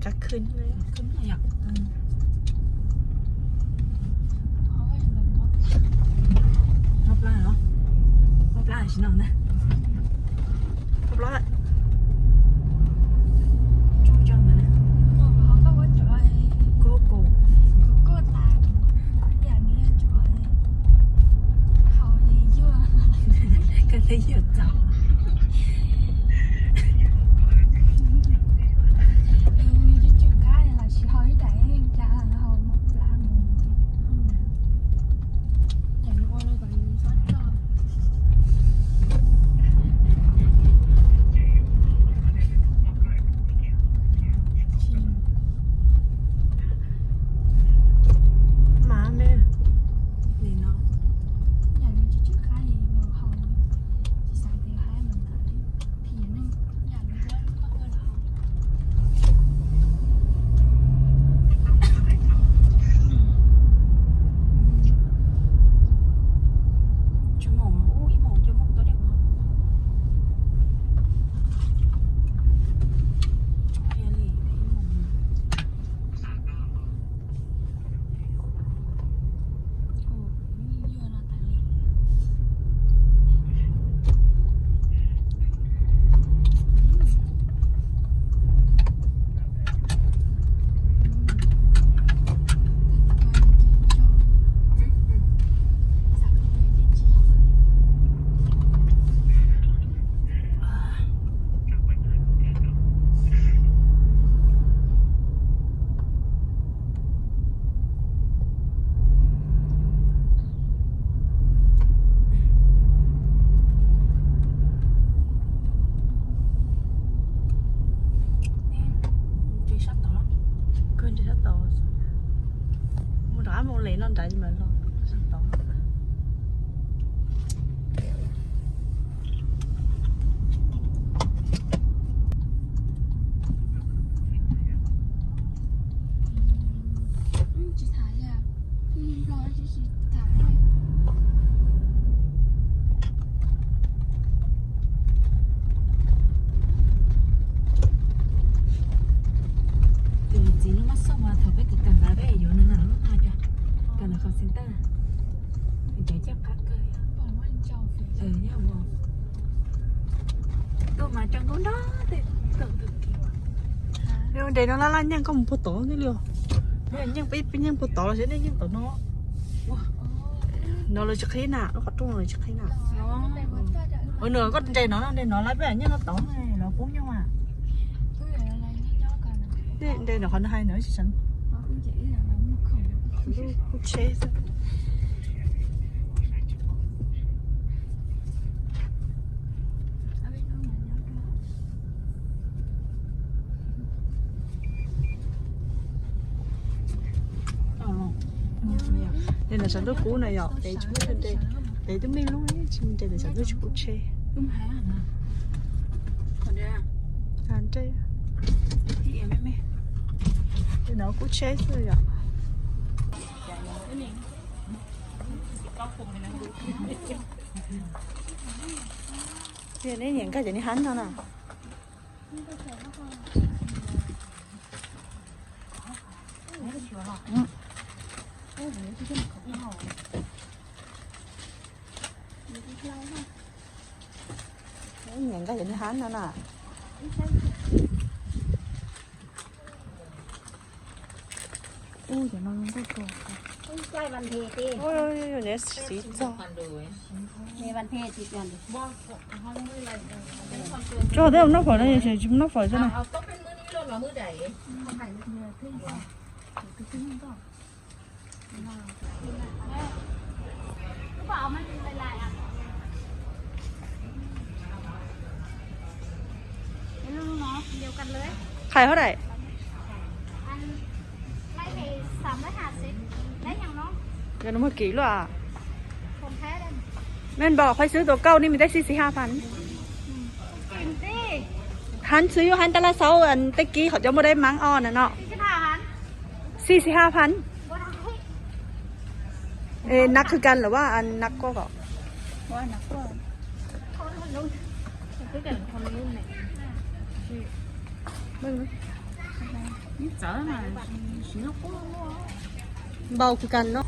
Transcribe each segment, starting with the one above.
Kab khwj. Mob plab los? Mob plab tsis no na. Mob plab. Tsuj coj ntawd na. Koj kos. Koj thiaj yuav txaus. Mas me nim no. Tsis mus ub ib mus coj mus tau dej mus. Qhia li ib mus. Mus rov qab mus li no nrad mas los sab tod. Tus txiv lub mab xoj mas thaum peb kawm kawm ntawd peb yuav nws na, lub no cov kawm ntawm call center, cov caj qab kawg. Tuaj mas tso nkauj nrog tej tawm tus kiv. Nres no laj laj nyeej, koj mus puag tod thiaj li. Nyeej peb, peb nyeej puag tod los sis nej nyeej tom no. No lawv tsis qhib na, lub qhov rooj no lawv tsis qhib na. Ua nws koj nres no, nres no lawv peb nyeej no tod los poob nyooj a. Nres no qhov nws hais no tsis seev. Kuv tsheb xwb. Nres no saum ntuj kub na yom, pem tsis muaj nres, pem twb me lub tsis nres, saum ntuj tsis kub tsheb. Nres no kub tsheb xwb yom. Neb nyeem nkag cov niag hab no na. Nyeem nkag cov niag hab no na. Ub, cov no zoo nkauj kawg. Ub, niam siv txog. Tso tej noj fawm no, tsis noj fawm tso na. Qhais hov daim. Yog no muag kim luaj. Men npau khob xwb tus kauj ni me tej xij xis haj phan. Hab xwb yuav hab tab laj xauj tej kib qhov cov muaj dai mab o na no. Xij xis haj phan. Nab khwv kas lawm ua nab kuaj kom. Npau kws kas no.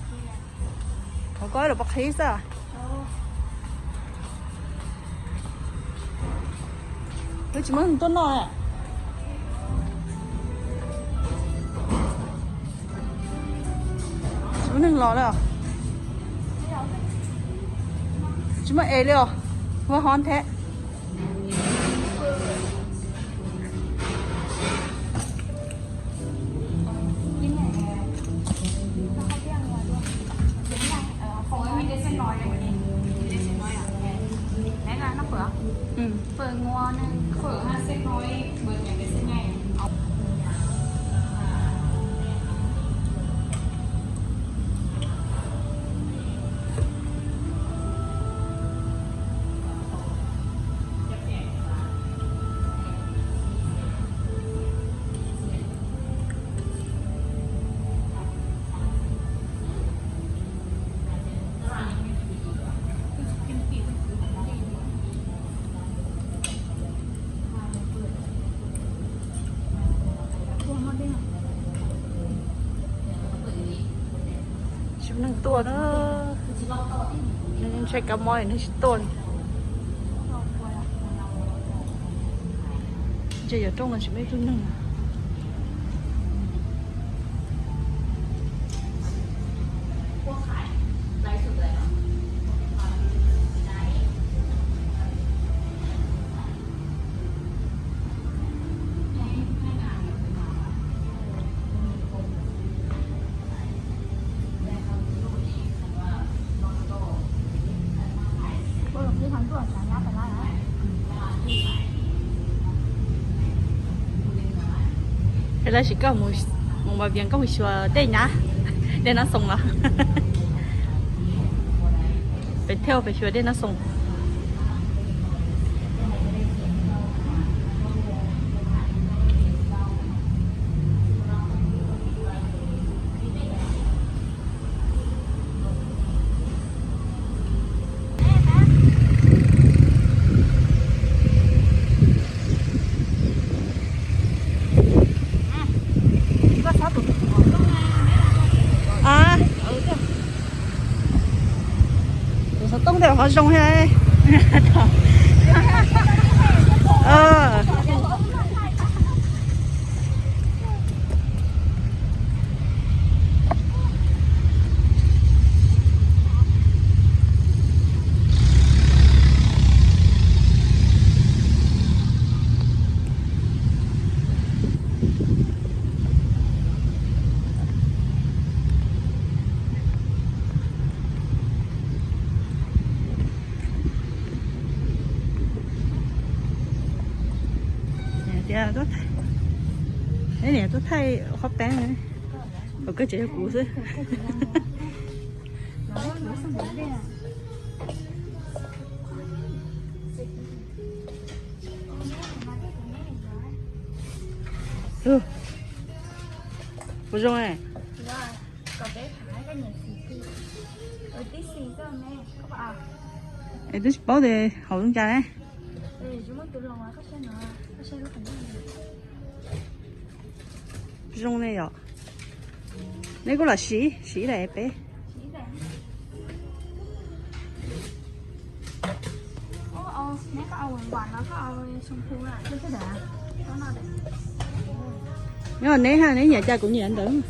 Qhov ko los pov qhib xwb. Wb tsis muaj neeg tuaj noj. Tsis muaj neeg los li os. Tsis muaj es li os. Ua hov thiab. Tsis muaj neeg tuaj na. Ntshai kab mob neeg tsis tuaj li. Ntshe yog rooj no tsis muaj ib tug neeg. Es lawv sim koj mus, mus Npa Vias koj mus xyuas dej na, dej Nab Xoo los? Peb thiaj peb xyuas dej Nab Xoo. Tus xov tooj tej qhov zoo thiab. Niam tuaj thaij qhov peeb, kom koj tsev yog kuv xwb. Puas zoo? Es twb tsis paub tias haum zoo cas ne. Zoo ne yom. Neb kuj los siv, siv daim peb. Nyob neb ha, neb nyiam cas kuv nyiam ntawd.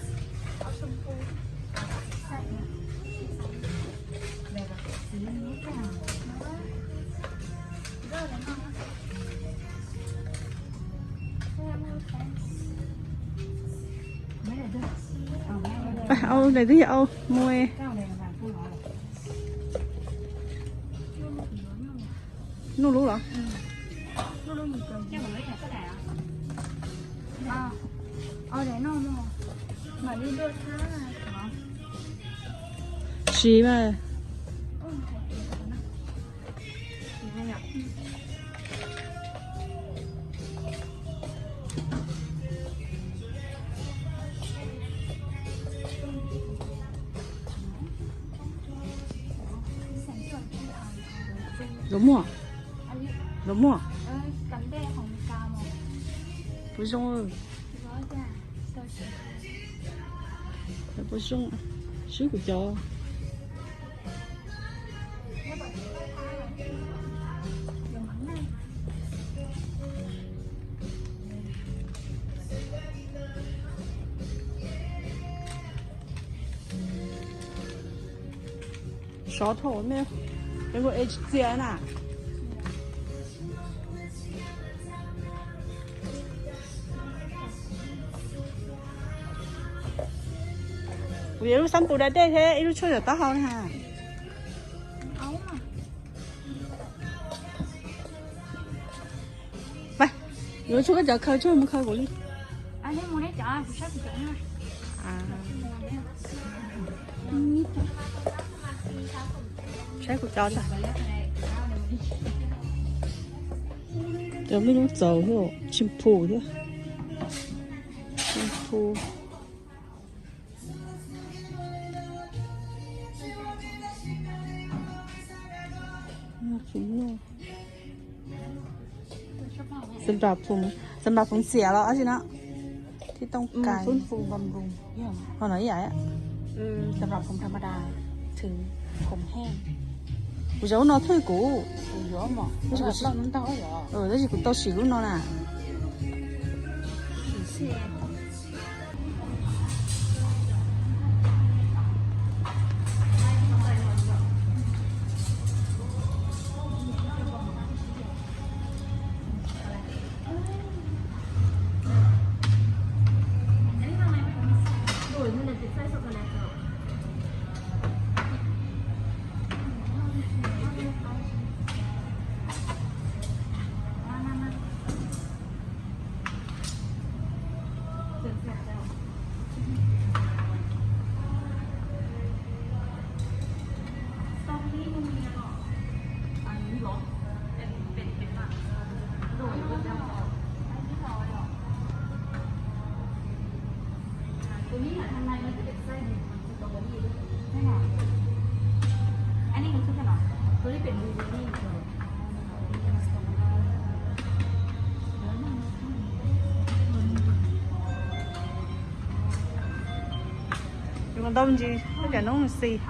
Au, daim twg yog au, mus. Nuj lub los? Siv mas. Los muaj, los muaj. Puas zoo? Pos zoo, swb kuv cov. Sov dhau me, es txias na. Kuv yuav lub xab pus da dej thiab ib lub tshuaj yom taub hau na. Yuav tshuaj koj cov khaws tshuaj mus khaws kuv li. Saib kuv cov, cov me lub txaus thiab, tshimphu thiab, tshimphu. Xam rap phum, xam rap phum xiam los tsi no? Thib tooj kais. Ho no ib yam. Kuv zaum lub no thwj kuv. Tab sis kuv tau sim lub no na. Ntau ntsis, cov noob xis.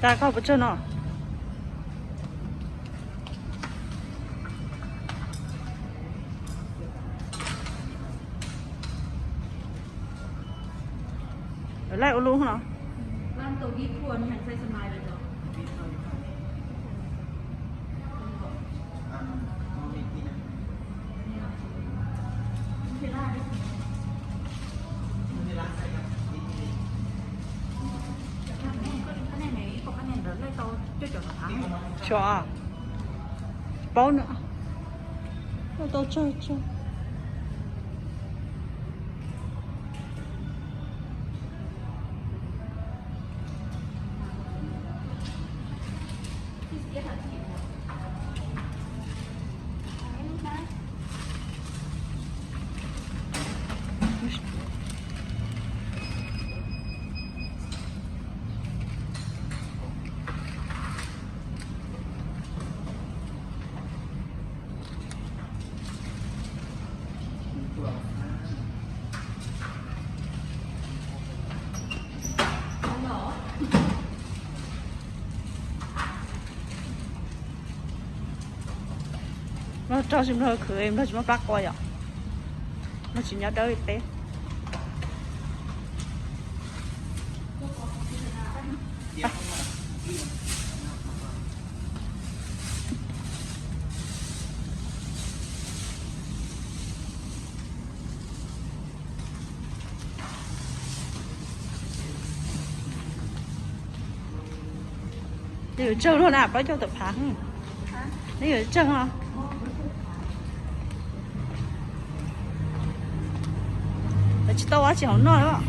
Tag koj puas tsawg no? Laij ua lub no. Tsis paub na. Tau tsawg tsawg. Nplog rau tsis nplog khwv, nplog tsis muaj plab qua yom. Nplog tsis nyob dawb li peb. Neb yuav tsawg luaj na, plaub caug tawm phav. Neb yuav tsawg no? Tsis tau ua tsis hauv no lawm.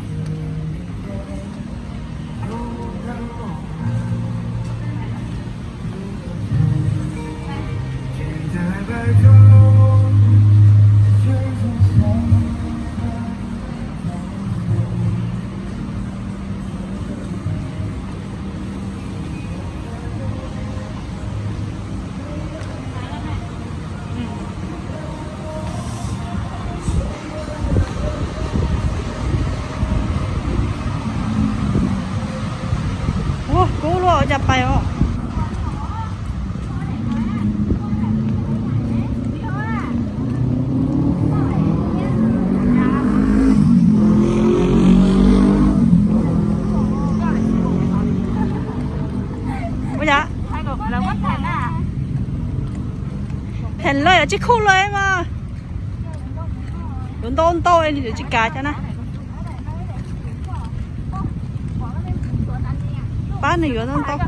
Ua kub luaj cas pais os. Ua cas? Them lawm yuav tsis khuj lawm mas. Yuav ntau ntau li yuav tsis kav cov na. Pab nws yuav ntau ntau.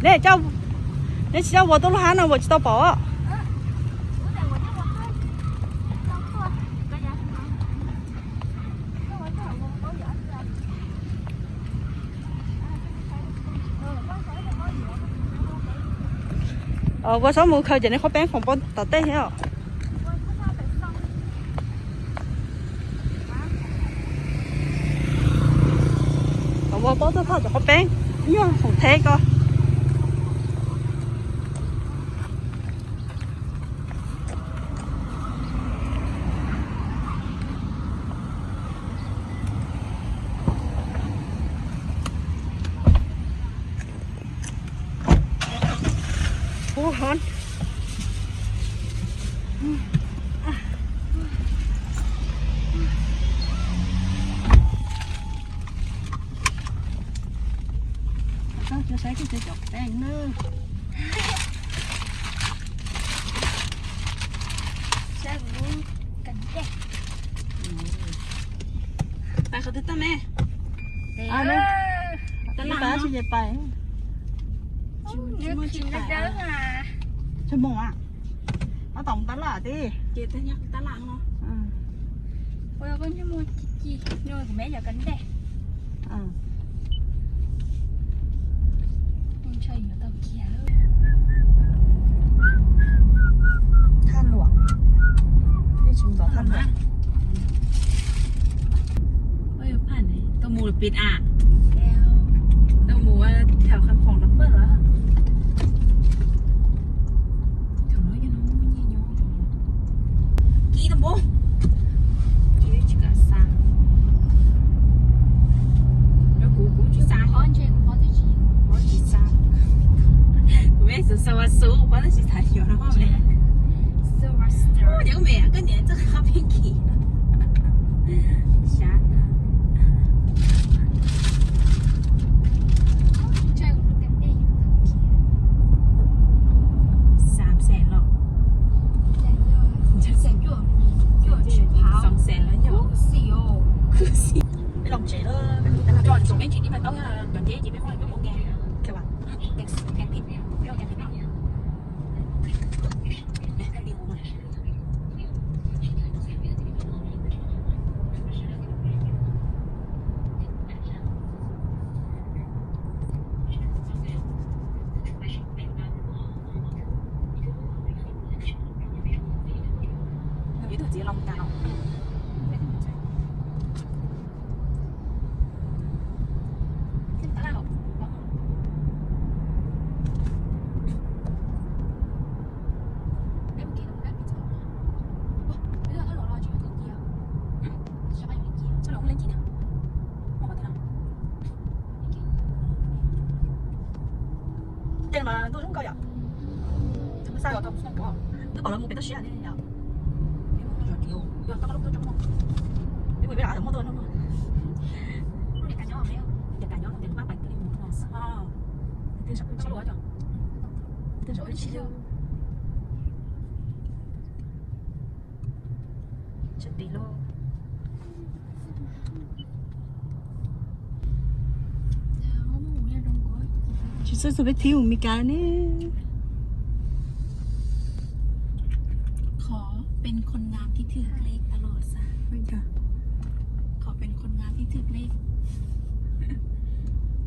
Nej, nej tsis tau ua tau lub hab no ua tsis tau pom. Ua txhob mus khaws ces nej qhuab peeb foom pab tom tej thiab os. Ua paub txoj thaj cov qhuab peeb, nyuaj foom theb ko. Ub, hov. Koj saib koj cov peeb na. Pais qhov twg tau me? Tab laj tsis ces pais. Tsis mus a. Ob tom tab laj tib. Ces tab laj no. Thaj luam. Nej tsis mus tom thaj luam. Tuaj mus lawm pem a. Tuaj mus thaum qhov khoom los pawg lawm. Kib tau npaum. Kib tsis kam xa. Rau kuv, kuv tsis xa. Kuv tsis xa. Kuv me xus xa vas xus, kuv tsis xav yuav no me. Ub, cov me koj niam txoj qhov pheej kis. Xyab tag. Xam xees los. Xam xees los yog. Peb los tsev lawm, peb mus tau cov tsev ces peb muab cov mus nqa. Tej no mas ntuj zoo nkauj yom. Twb xa los tau xyoo ko, twb pom lawv mus pem toj siab ne yom. Yog toj lub tuaj tso mog. Twb mus peb los muaj tuaj no. Cov kav nyob no, cov kav nyob no, cov pab pais twb mus no. Twb saum ua tsis yog. Twb saum ua tsis yog. Tsawg tim lauj. Tsis txawj txog peb thib mus Meskas ne. เป็นคนงานที่ถือเลขตลอดซะ ขอเป็นคนงานที่ถือเลข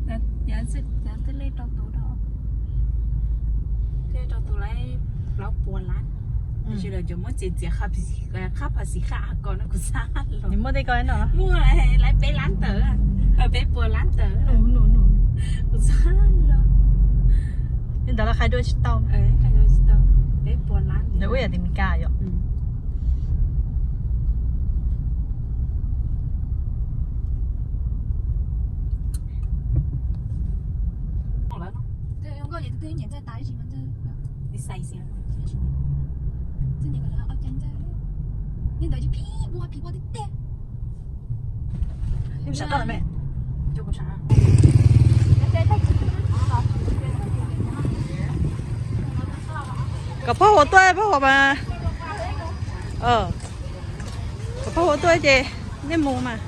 แล้วแล้วจะแล้วจะเลขเราตัวดอก เลขเราตัวไร เราปวดร้าน อืม เชื่อเราจะมั่วเจียเจียข้าภาษีข้าภาษีข้าอากรนะกูซ่าหรอ นี่มั่วได้ก่อนเนาะ มั่วอะไรไรเป๊ะร้านเต๋อ เออเป๊ะปวดร้านเต๋อ หนูหนูหนู กูซ่าหรอ นี่เดี๋ยวเราใครด้วยชิตอง เออใครด้วยชิตอง เป๊ะปวดร้าน เดี๋ยวอุ้ยอยากจะมีกาอยู่ อืม Kom phauj hua tuaj, phauj hua mas. Kom phauj hua tuaj ces nej mus mas.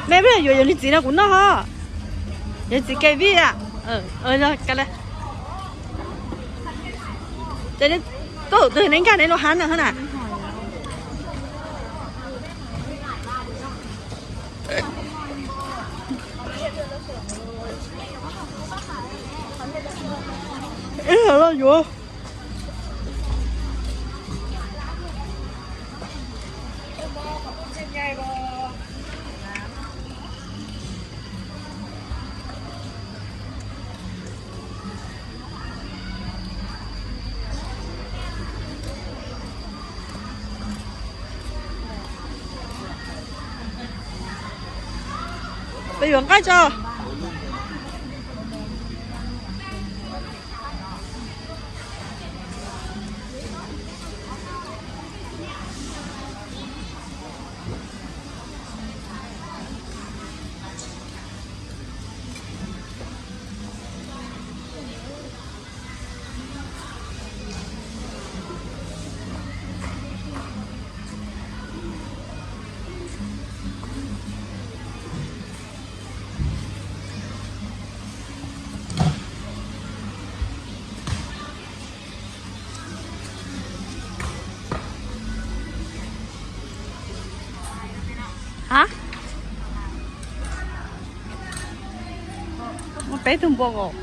Nej pheej yuav yog li txiv no kuv noj ho. Yog txiv ke vij a. Ka le. Ces koj tus twg neb nkag neb lub hab no na. Ib yam los yuav. Peb yuav nqaij tso. Hab? Muaj peb tug npua nkaus.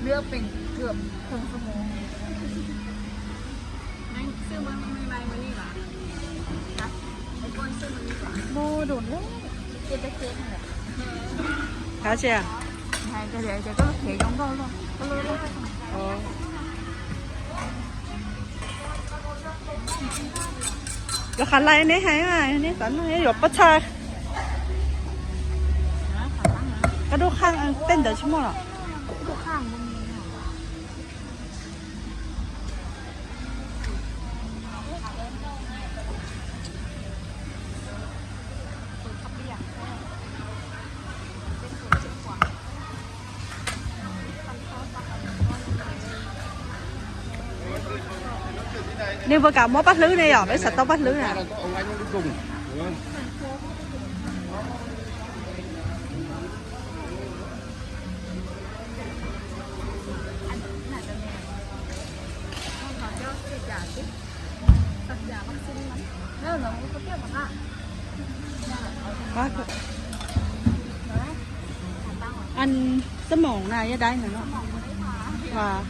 เลือกเป็นเกือบครึ่งชั่วโมง Npua dum lawm. Hab tsi a? Yuav qhav lais neb hais mas neb xav noj yuav pob txha. Koj dub khaaj tej ntawd tsis muaj los? Nws puas kam muab paj hlwb ne yom, peb xav tau paj hlwb na. Ăn súp mỏng này với đáy này nó. Và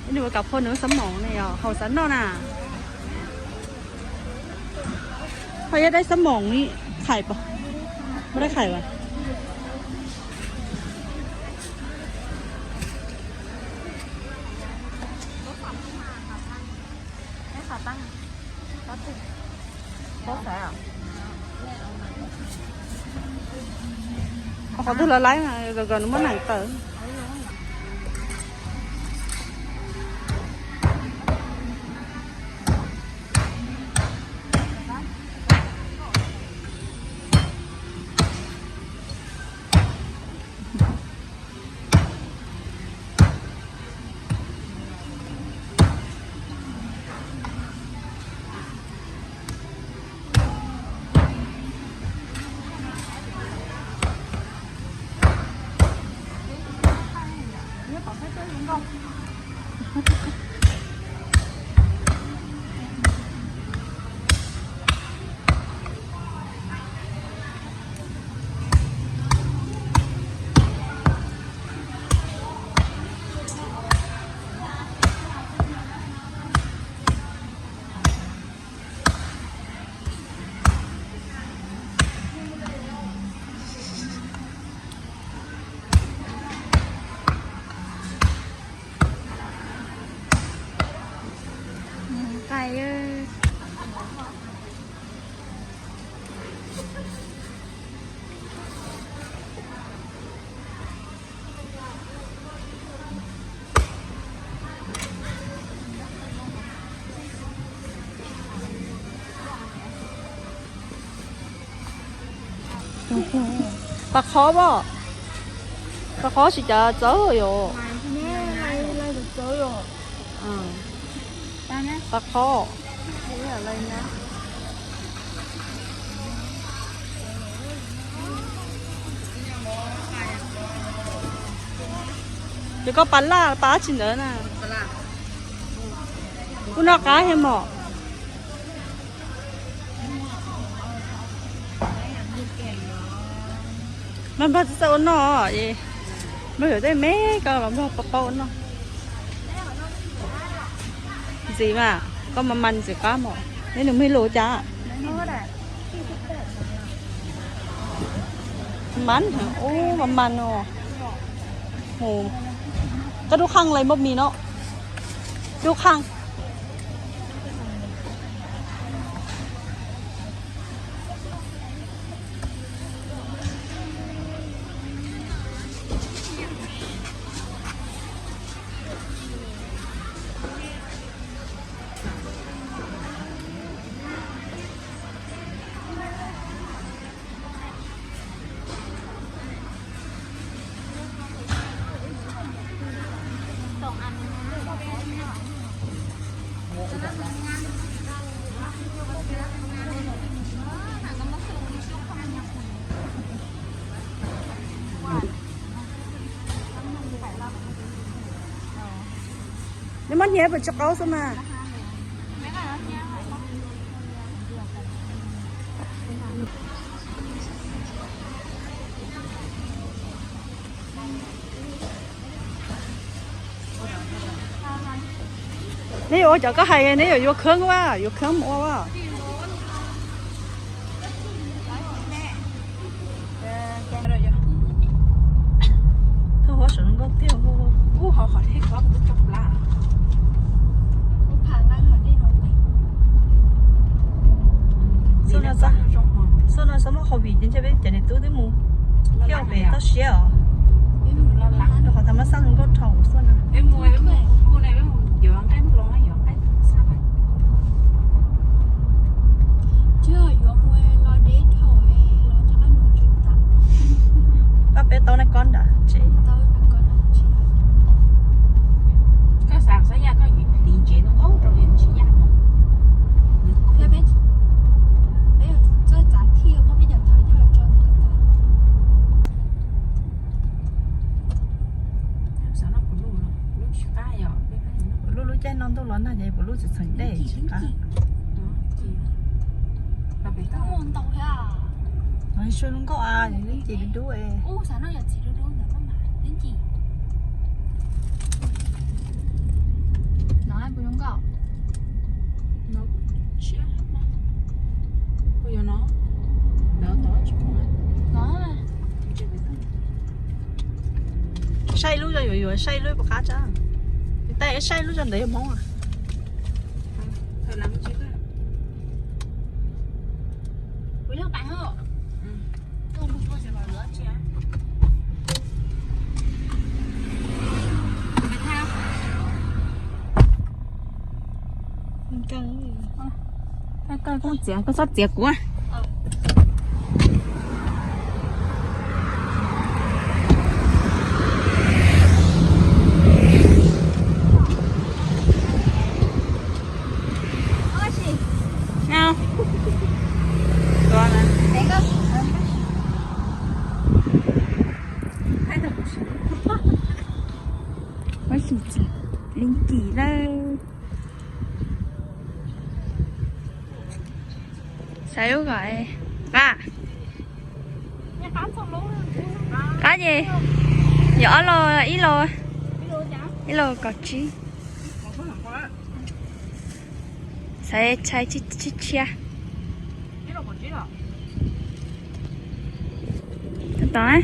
cái nồi cà phô nướng súp mỏng này à, hàu sắn đâu nè. Thôi với đáy súp mỏng ý, khải bỏ. Mới đáy khải vào. Qhov twg lawv laib mas kom nws muab nees tawm. Pas khob pom, pas khob tsis cas txawv yom. Pas khob. Ces koj pas laj pas dab tsi ntawd na? Kuv noj qab thiab mog. Mas npawg txawj ua noj, npawg yuav tej me koj los npawg paub paub ua noj. Ntxiv mas, koj mas mas ntxiv qab mog. Neb nws me lus cas? Mas, ub, mas mas no. Mus, koj dub qhaj lais maj mis no. Dub qhaj. Neb muab hnyiab puas tsis qaub xwb mas. Neb yuav ua cov koj hais, neb yuav yuav khab ua, yuav khab mus ua. Thawj huab saum zoo nkauj tiag, ub, hauv qhov thej ko kuv twb tso plab. Xub no xwb muaj hauv vim ces ntshe peb cov niam tub twb mus thiaj pem toj siab os. Rau qhov thaum mab xaj zoo nkauj dhau xub no. Pab peb tau na koj nram tsev. Puas luj lub caij no ntuj los nag ces puas luj txheem txheem dej tsis qab. Su zoo nkauj a, leej ces dub dub. Saib lub zog yuav yuav saib lub puas qab tsa. Tais saib lub zog ntawd yog Hmoob a. Koj txiav, koj txhob txiav kuv. Ib txwm li kim lawm. Xav ub kom qab. Qab ces yog ob lauj, ib lauj, ib lauj kaum tsib. Xav tshai tshiab tshiab. Tau.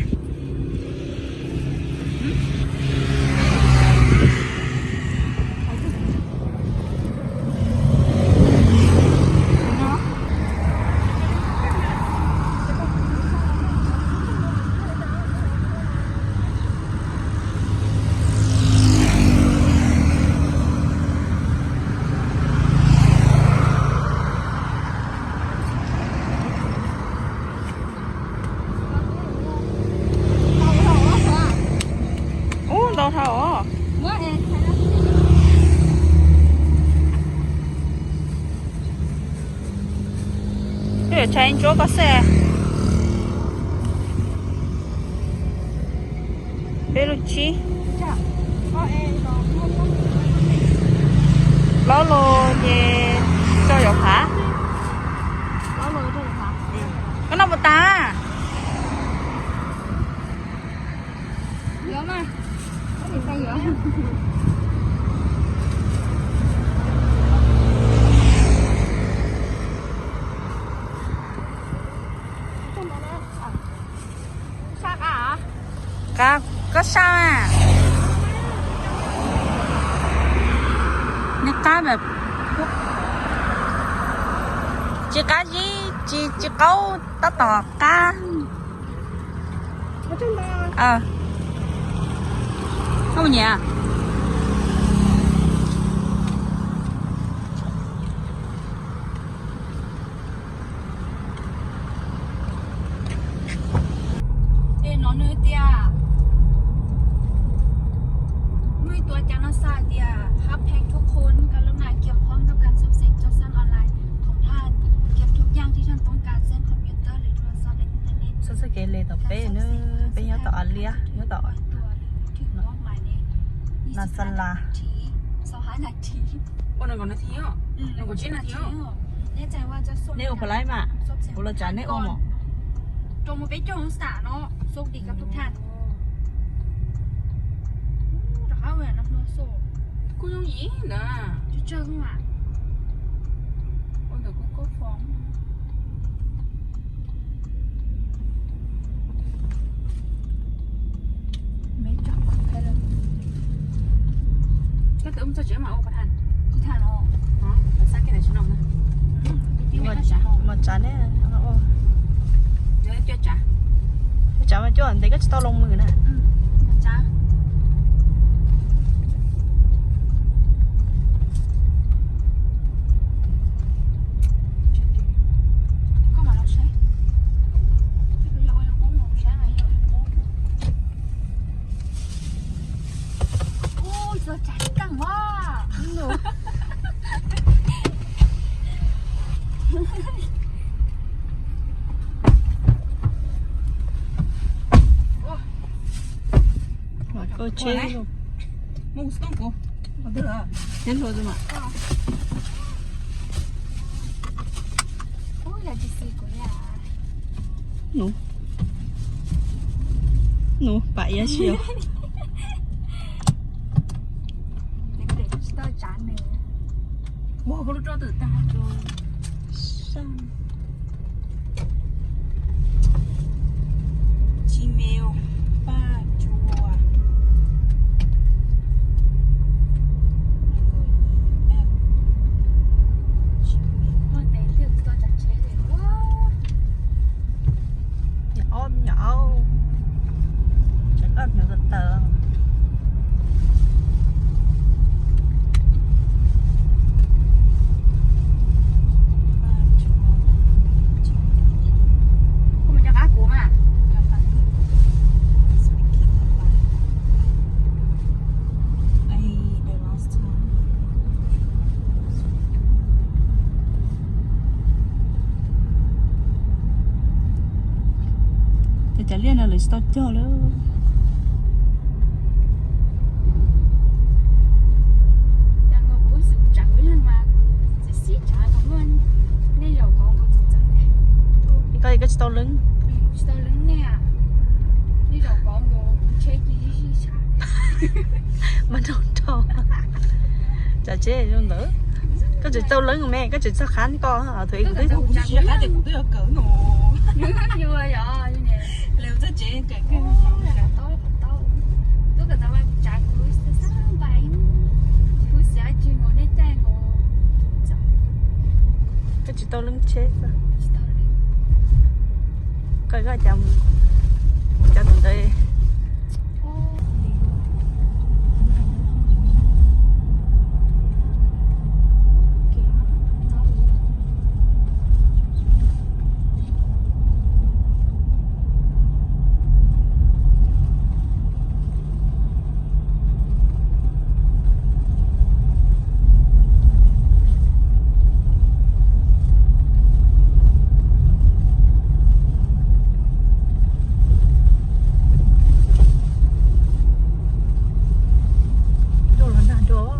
Ub, ntau dhau os. Peb yuav tshai ntsuab koj xwb. Peb lub tsib. Plaub lus ces rau yuav phav. Koj noj puas tas? Qab, koj sab mas. Nws qab mas, tsis qab zib, tsis, tsis qaub, tab tom qab. Koj mus nyiam. Es no nws tias, muaj ib tug cov no xa tias ฮับแพงทุกคน กรุณาเตรียมพร้อมกับการซ่อมแซมเจ้าสร้างออนไลน์ของท่าน เตรียมทุกอย่างที่ท่านต้องการ เช่นคอมพิวเตอร์หรือโทรศัพท์และอินเทอร์เน็ต Txhob txhawj kev le tom peb na, peb nyob tom Alias, nyob tom Nasala. Nej ua pha laib mas, kuv los tsav nej ua mos. Rau mus peb caug xas no, xub dim kab tub thaj. Kuj yooj yim ntawd. Ua ntawm kuv koj fo. Koj twb mus txog tsev mas ua pha thaj. Mus tsav ne. Cov tsav mas cuaj ntev koj tsis tau los mus na. Koj tsheb, tsheb hluas mas. Nub, nub pam iab si os. Gmail paj cua. Nyuam ob, nyuam ob, tseem ob nyuam tawv tawv. Kuv mus nco qab kuv mas. Ces cov liaj no lawv tsis tau cog lawm. tau leeb. Tsis tau leeb ne. Nej zaum pov nkaus tsheb ci zij zij tshav. Mas nrog nrog. Tsav tsheb zoo ntawd. Koj tseem tau leeb me, koj tseem txog qhab koj thaum ib kuv twb, kuv twb tsis qab tias kuv twb yuav kawm no. Lawv txoj tsev kawm kawg. Koj tsis tau leeb tsheb. Koj, koj cas mus, cas tus ntawd. Tuaj los nag dua.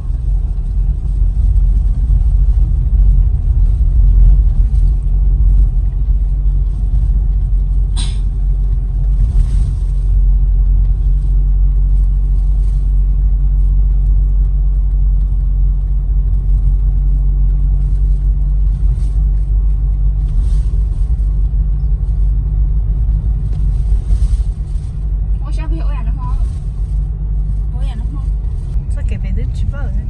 Ua sab peb ua yam no hmo, ua yam no hmo. Txoj kev pem twb tsis pawj li.